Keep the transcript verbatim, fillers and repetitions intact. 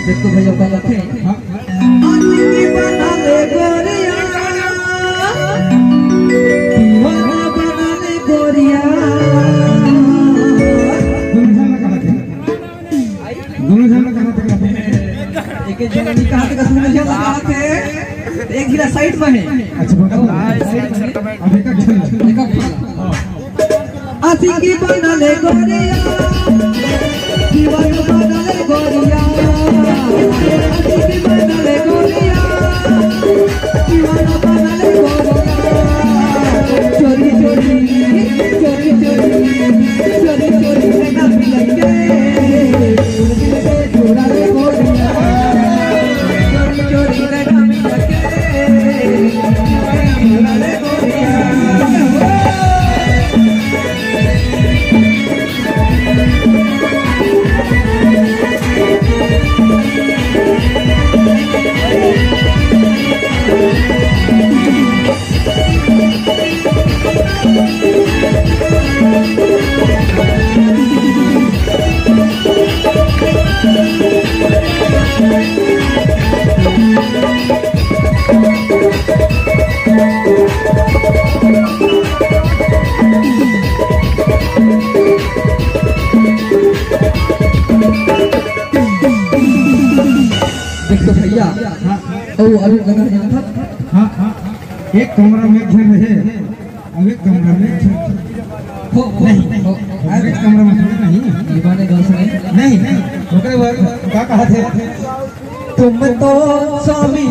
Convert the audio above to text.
देखो भैया, का कहथे? हाँ। आशिकी बना ले गोरिया, दीवाना बना ले गोरिया। दोनों झन ला कहा थे? दोनों झन ला कहा थे? एक एक झन ला नहीं कहा थे, दोनों झन ला कहा थे। एक गिला साइड में है। अच्छा, बता। साइड में है। अब एक एक झन ला। एक एक झन ला। हाँ। आशिकी बना ले गोरिया, दीवाना बना ले गोरिया, आशिकी बना ले गोरिया, दीवाना बना ले गोरिया। चोरी चोरी, चोरी चोरी, चोरी चोरी, चोरी चोरी, देख तो भैया, हाँ। अउ अभी गाना जानत हस? हाँ, हाँ। एक कमरा में एक झन रहे, अउ एक कमरा में एक झन। हो, हो, नहीं, हो। एक कमरा में थोड़ी नहीं। दीवाने गाँव से नहीं। नहीं, नहीं। ओकरे बाद का कहा थे? तुम तो स्वामी